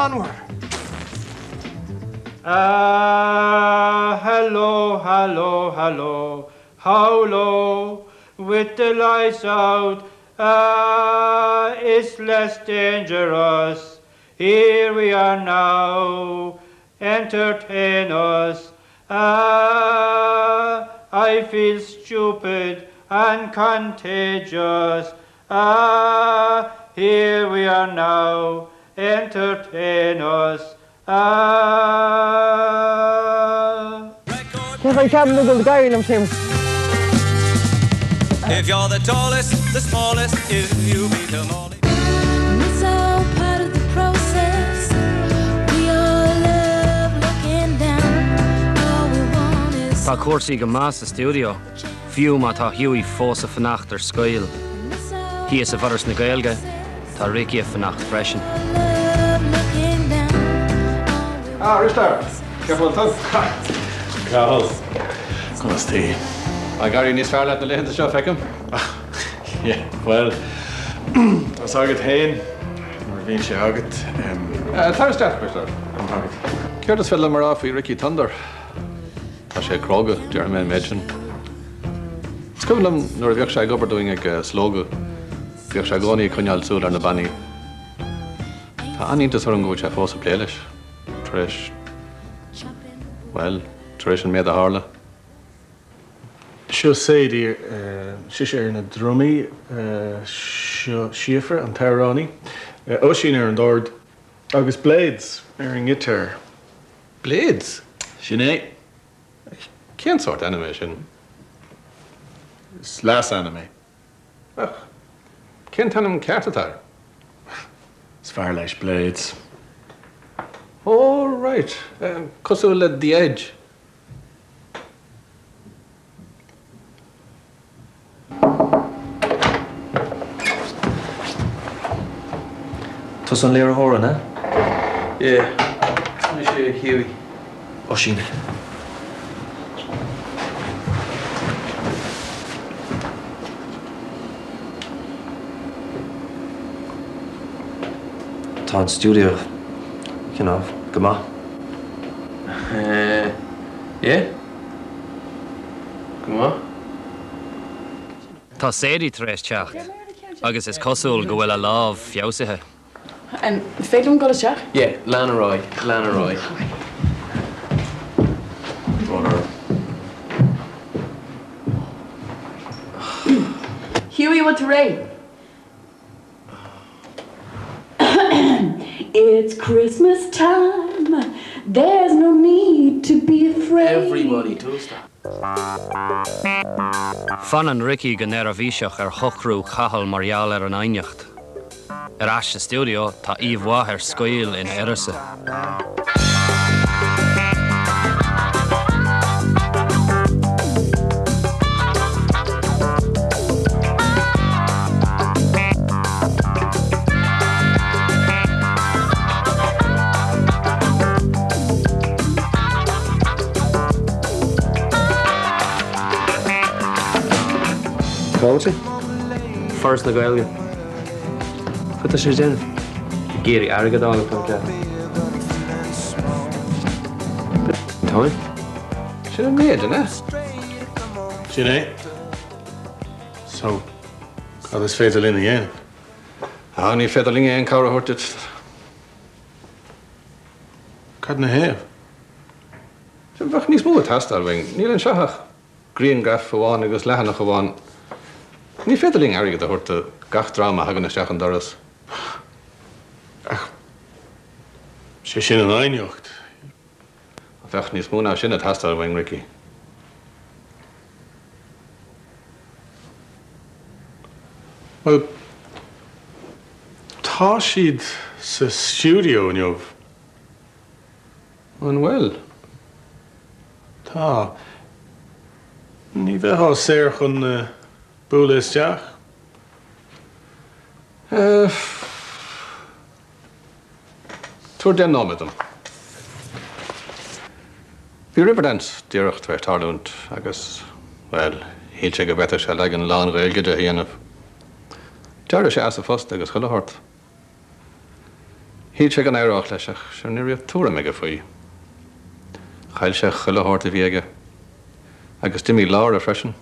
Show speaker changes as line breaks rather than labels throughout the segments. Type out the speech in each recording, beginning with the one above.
Onward! Ah, hello, hello, hello, how low, with the lights out, ah, it's less dangerous. Here we are now, entertain us. Ah, I feel stupid and contagious. Ah, here we are now, entertain us. Ah.
Cé an ceapann tú go bhfuil ag éirí liom sin?
If you're the tallest, the smallest, if you beat 'em all.
It's all part of the process. We all love looking down. All we want is
Tá cúrsaí go maith sa stiúideo, fiú má tá Hughie fós ag fanacht ar scoil. Thíos i bhForas na Gaeilge, tá Ricí ag fanacht freisin.
Ah, Risteard! Cén chaoi a bhfuil tú?
Cathal, conas taoi?
Ag éirí níos fearr leat na laethanta seo, feicim.
Yeah, bhuel, tá's agat féin, nuair a bhíonn sé agat.
Tar isteach, Risteard. Céard is féidir liom a rá faoi Ricí Thunder? Tá sé cróga, déarfaidh mé an méid sin. Is cuimhin liom nuair a bhíodh sé ag obair dúinn ag Slógadh, bhíodh sé i gcónaí ag coinneáil súil ar na bannaí. Tá an-iontas orm go bhfuil sé fós ag plé leis, tar éis, bhuel, tar éis an méid a tharla.
Seo Sadie, sise ar na drumaí, seo Síofra, an t-amhránaí, Oisín ar an dord agus Blades ar an ngiotár.
Blades?
Sin é.
Cén sórt ainm é sin?
Is leasainm é.
Ach cén t-ainm ceart atá air?
Is fearr leis Blades.
Oh right, cosúil le The Edge.
Tusa an léiritheoir, an ea?
Yeah. Mise Hughie.
Oisín. Tá an stiúideo, you know, go maith.
Eh, yeah. Go maith.
Tá Sadie tar éis teacht agus is cosúil go bhfuil a lámh feabhsaithe.
An féidir liom dul isteach?
Yeah, lean ar aghaidh, lean ar aghaidh.
Hughie, bhfuil tú réidh? It's Christmas time, there's no need to be afraid.
Everybody does that.
Fanann Ricí go neirbhíseach ar shocrú Chathail mar gheall ar an aighneacht. Ar ais sa stiúideo, tá aoibh mhaith ar scaoll ina uireasa.
Cá bhfuil sé? Foras na Gaeilge. Cad tá sé ag déanamh? Ag iarraidh airgead a fháil tá mé ag ceapadh. Táim.
Sin an méid, an ea?
Sin é. So, cad is féidir linn a dhéanamh?
Ah, ní féidir linn aon cabhair a thabhairt duit.
Cad 'na thaobh?
Bheadh níos mó ag teastáil uainn. Níl anseo ach grianghraf amháin agus leathanach amháin. Ní féidir linn airgead a thabhairt do gach dream a thagann isteach an doras.
Ach sé sin an aighneacht.
Bheadh níos mó ná sin ag teastáil uainn, Ricí.
Bhuel, tá siad sa stiúideo inniu.
An bhfuil?
Tá. Ní bheifeá saor chun bualadh isteach?
Tabhair 10 nóiméad dom. Bhí Riverdance díreach tar éis tarlúint agus, bhuel, shíl sé go bhféadfadh sé leagan lán-Ghaeilge de a dhéanamh. D'éirigh sé as a phost agus chuile shórt. Shíl sé go n-éireodh leis ach sure ní raibh tuairim aige faoi. Chaill sé chuile shórt a bhí aige. Agus d'imigh Laura freisin.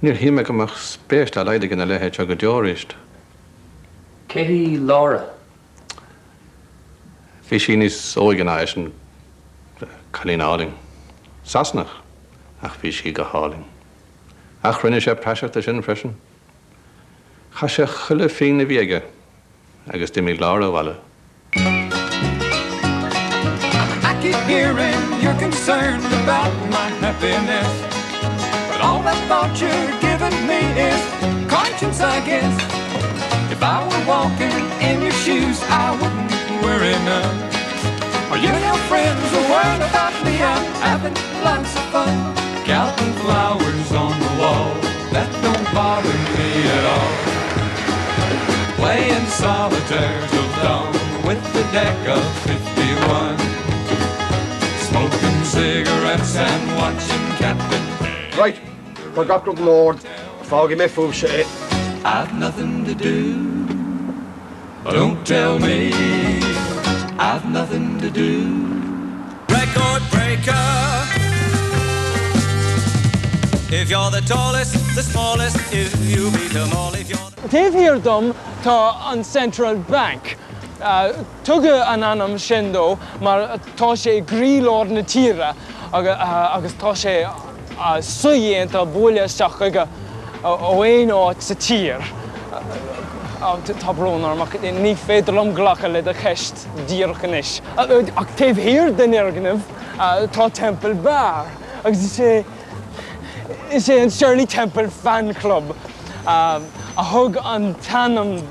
Níor shíl mé go mbeadh spéis dá laghad aige ina leithéid seo go deo arís.
Cé hí Laura?
Bhí sí níos óige ná eisean, cailín álainn. Sasanach, ach bhí sí go hálainn. Ach rinne sé praiseach de sin freisin. Chaith sé chuile phingin a bhí aige agus d'imigh Laura abhaile.
I keep hearing you're concerned about my happiness But all that thought you're giving me is conscience, I guess If I were walking in your shoes, I wouldn't worry none Are you and your friends are worrying about me? I'm having lots of fun Counting flowers on the wall That don't bother me at all Playing solitaire till dawn With the deck of 51 Smoking cigarettes and watching Captain
Right, Tá gach rud in ord, fágfaidh mé fúibhse é.
I've nothing to do Don't tell me I've nothing to do Record breaker If you're the tallest, the smallest If you beat 'em all If you're the
Taobh thiar dom tá an Central Bank. Tugadh an ainm sin dó mar tá sé i gcroílár na tíre agus tá sé sodhéanta bualadh isteach chuige ó aon áit sa tír. Tá brón orm ach ní féidir liom glacadh le do cheist díreach anois. Ach taobh thiar den fhoirgneamh tá Temple Bar agus is é is é an Shirley Temple Fan Club a thug an t-ainm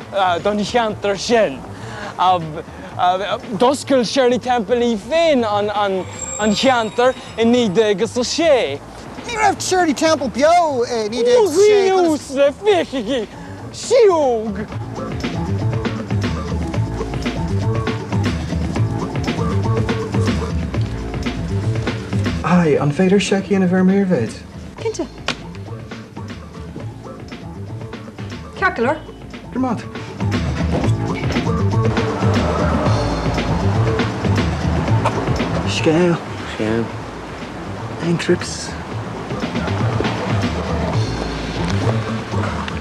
don cheantar sin. D'oscail Shirley Temple í féin an cheantar i 1906.
Ní raibh Shirley Temple beo i 1906.
Ó uaisle, féachaigí! Síóg!
Hi, an féidir seic a dhéanamh ar m'iarmhéid?
Cinnte. Ceart go leor.
Go raibh maith. Scéal.
Scéal.
Aon trips?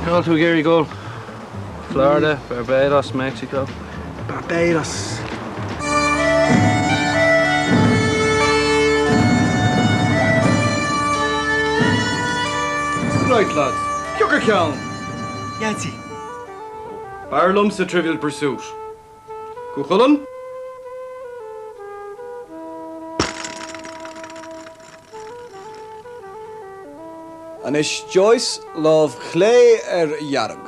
Cá bhfuil tú ag iarraidh dul? Florida, Barbados, Mexico?
Barbados.
Right lads, cé acu ceann?
Yahtzee.
B'fhearr liomsa Trivial Pursuit. Cú Chulainn?
Anois Joyce, lámh chlé ar dhearg.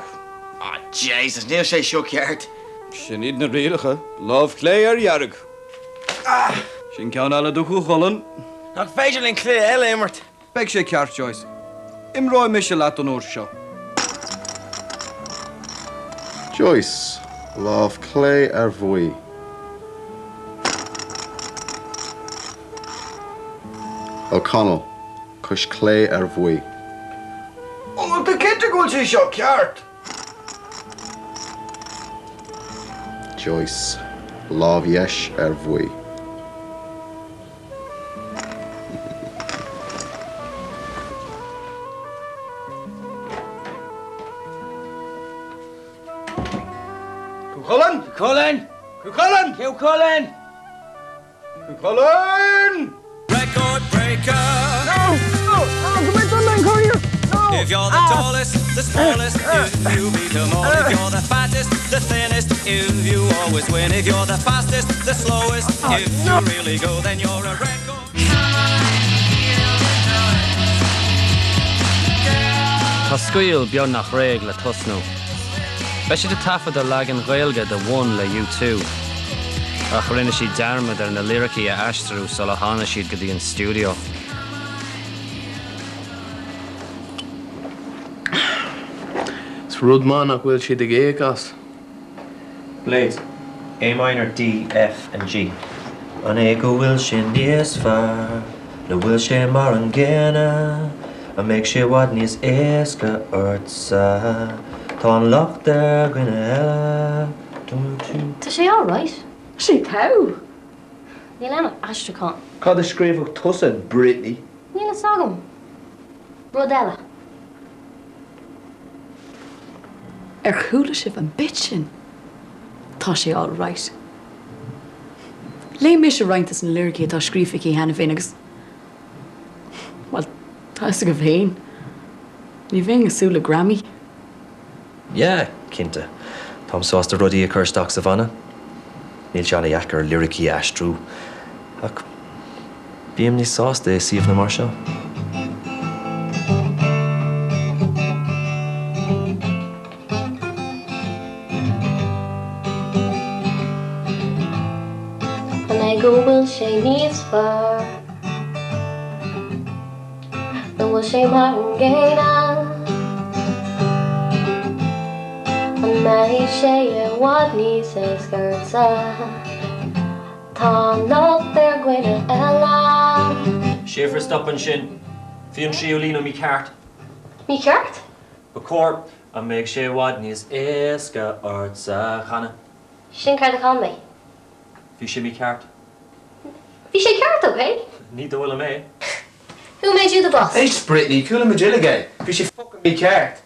Ah Jesus, níl sé seo ceart.
Sin iad na rialacha, lámh chlé ar dhearg. Ah! Sin ceann eile do Chú Chulainn.
Nach féidir linn cluiche eile a imirt?
Beidh sé ceart, Joyce. Imreoidh mise leat an uair seo.
Joyce, lámh chlé ar bhuí. O'Connell, cois chlé ar bhuí.
An bhfuil tú cinnte go bhfuil sé seo ceart?
Joyce, lámh dheis ar bhuí.
Cú Chulainn!
Cú Chulainn!
Cú Chulainn!
Cú Chulainn!
Cú Chulainn!
Record breaker!
No! No! No! Go mbeidh dul an courier! No!
If you're the tallest, the smallest, if you beat 'em all, if you're the fattest, the thinnest, if you always win, if you're the fastest, the slowest, if you really go, then you're a record.
Tá Scaoll beagnach réidh le tosnú. Beidh siad ag taifeadadh leagan Gaeilge de One le U2. Ach rinne siad dearmad ar na liricí a aistriú sula tháinig siad go dtí an stiúideo.
Is rud maith nach bhfuil siad ag íoc as.
Blades, A minor, D, F and G. An é go bhfuil sé níos fearr nó bhfuil sé mar an gcéanna? An mbeidh sé i bhfad níos éasca ortsa? Tá an locht ar dhuine eile.
Tá sé alright.
Tá sé togha.
Níl ann ach aistriúchán.
Cad a scríobhfadh tusa, Britney?
Níl fhios agam. Rud eile.
Ar chuala sibh an bit sin? Tá sé alright. Léigh mise roinnt de na liricí atá scríofa aici cheana féin agus, bhuel, tá fhios agaibh féin, ní bheinn ag súil le Grammy.
Yeah, cinnte. Táim sásta rudaí a chur isteach sa bhanna. Níl sé an-dheacair liricí a aistriú, ach bím níos sásta i suíomhanna mar seo.
An é go bhfuil sé níos fearr? Nó bhfuil sé mar an gcéanna? An mbeidh sé i bhfad níos éasca ortsa? Tá an locht ar dhuine eile.
Síofra, stop ansin. Bhí an tríú líne mícheart.
Mícheart?
Ba chóir, An mbeidh sé i bhfad níos éasca ortsa a chanadh?
Sin céard a chan mé.
Bhí sé mícheart.
Bhí sé ceart, ok?
Ní dóigh liom é.
Who made you the boss?
Éist Britney, chuala muid uilig é. Bhí sé fucking mícheart.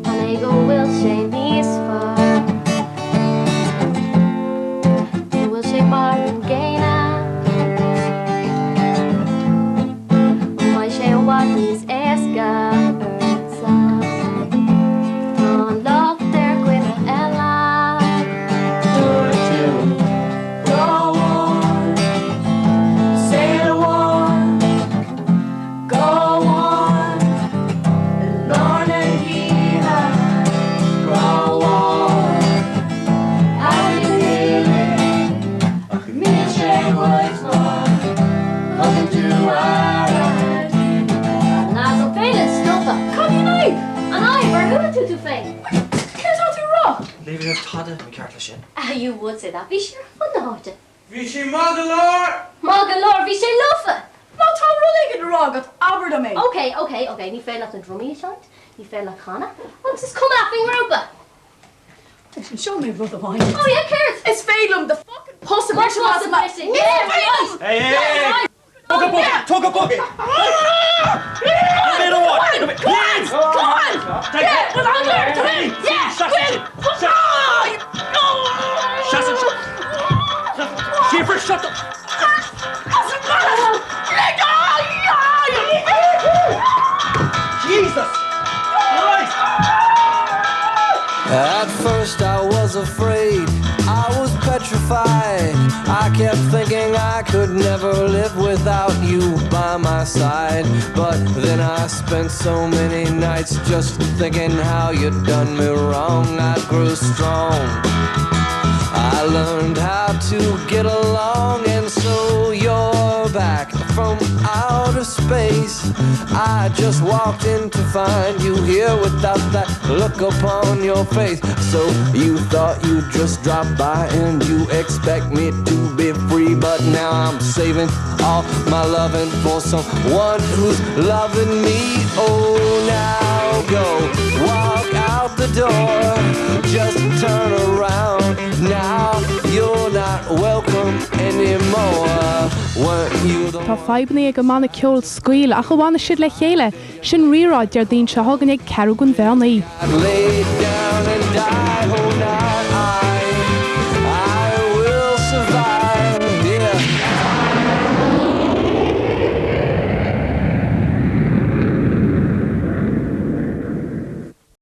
An é go bhfuil sé níos fearr? Nó bhfuil sé mar an gcéanna? An mbeidh sé i bhfad níos éasca ortsa? Tá an locht ar dhuine eile.
Dúirt tú go on, sail amháin, go on, i lár na hoíche, go on, how you feeling? Ach níl sé uait mar thugann tú aire di.
Lads, an féidir linn stopadh?
Cad í an fhadhb?
An fhadhb? Ar chuala tú tú féin?
Céard atá tú a rá?
Ní raibh tada mícheart leis sin.
Ah, you would say that. Bhí sé ar fud na háite.
Bhí sé maith go leor!
Maith go leor, bhí sé lofa!
Má tá rud éigin le rá agat, abair liom é!
Ok, ok, ok, ní féidir leat na drumaí a sheinnt, ní féidir leat canadh, agus is cuma leat faoin ngrúpa!
Inseoidh mé rud amháin.
Oh yeah, céard?
Is féidir liom do fucking pus a bhriseadh as mo.
Ní féidir liom!
Hey, hey, hey! Tóg bog! Tóg bog! Nóiméad amháin!
Come on! Yeah, well, I'm there! Come in! Yeah! Will!
Seas anseo! Síofra, shut the... Jesus! Christ!
At first I was afraid, I was petrified. I kept thinking I could never live without you by my side. But then I spent so many nights just thinking how you'd done me wrong. I grew strong. I learned how to get along, and so you're back from outer space. I just walked in to find you here without that look upon your face. So you thought you'd just drop by and you expect me to be free, but now I'm saving all my loving for someone who's loving me. Oh, now go walk out the door, just turn around. Now you're not welcome anymore. Weren't you the
Tá fadhbanna ag an mbanna ceoil Scaoll ach a bhfanfaidh siad le chéile? Sin rírá Déardaoin seo chugainn ag ceathrú don mheán oíche.
laid down?